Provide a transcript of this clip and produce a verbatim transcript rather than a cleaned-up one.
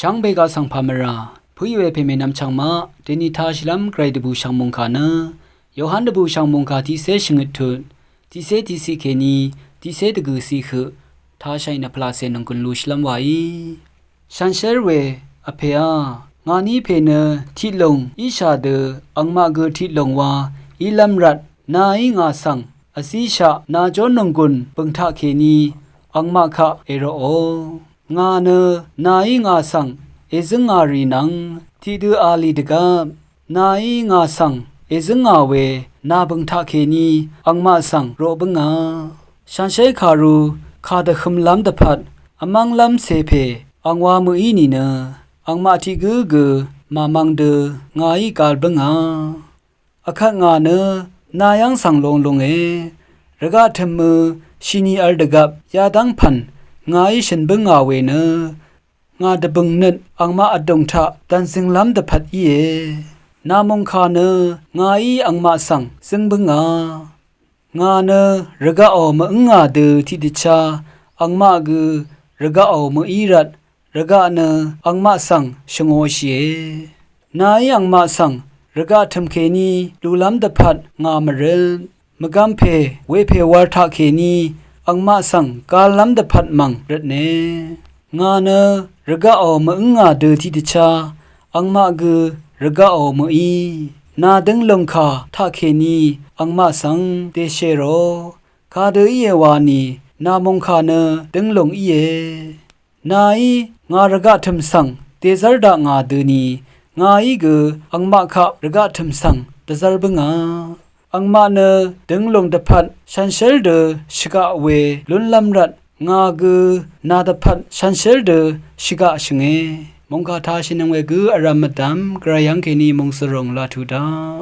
Chv́ng pè gà svng pà mvrà pǿì we pè mènvm chv̀ngmaq dèní tāshìlv́m gvray dvbùshv̀ng mòngkà nø Yohan dvbùshv̀ng mòngkà tiqcé shvngøt tut tiqcé tiqciq kèní tiqcé dvgø̀ciq høq tāshàì nø pvlacè nònggùn lushìlv́m wàí. Shànshér we vpèá, ngàní pè nø tiqlùng íshà dø angmaq gø tiqlùng wa ílv́m rvt nàí ngà svng vzíshaq nàjó nònggùn bø̀ng taqkèní angmaq kaq èròò. Ngà nø nàí ngà svng èzǿngà rì nvng tiqdø a lì dvgvp nàí ngà svng èzǿngà we nà bø̀ng taqkèní angmaq svng roq bǿngà. Shànshér kàru kàdvhømlv́m dvpvt vmv́nglv́m cè pè angwa mø̀í nìnø angmaq tiq gǿ gø màmvng dø ngàí gal bǿngà. Vkvt ngà nø nà yv́ng svng longlunge. Rvgaq tø̀mø shìnì vl dvgvp yadv́ng pv̀n ngàí shø̀n bǿngà we nø ngà dvbø̀ng nøt angmaq vdùng taq dv̀nzønglv́m dvpvt íe. Nà mòngkà nø ngàí angmaq svng zǿng bǿngà. Ngà nø rvgaqò mø̀ǿngà dø tiqdvchá angmaq gø rvgaqò mø̀í rvt rvgaq nø angmaq svng shvngōshìe. Nàí angmaq svng rvgaq tø̀mkèní lùlv́m dvpvt ngà mvrøt mvgvm pè wepè wv̄r taqkèní angmaq svng gallv́m dvpvt mv̀ng rvtne. Ngà nø rvgaqò mø̀ǿngà dø tiqdvchá angmaq gø rvgaqò mø̀í nà dǿng lòngkà taqkèní angmaq svng dèshèrò. Kadø íe wani nà mòngkà nø dǿng lùng íe. Nàí ngà rvgaq tø̀m svng dèzv́r dakngà døni ngàí gø angmaq kaq rvgaq tø̀m svng dvzv́r bǿngà. Angmaq nø dønglùng dvpvt shànshér dø shvgaq we lúnlv́m rvt ngà gø nà dvpvt shànshér dø shvgaq shø̀nge. Mòngkà tāshìnøng we gø vrv̄m mvdv̀m gvray yv́ngkèní mòngsvrùng laq tuq daq.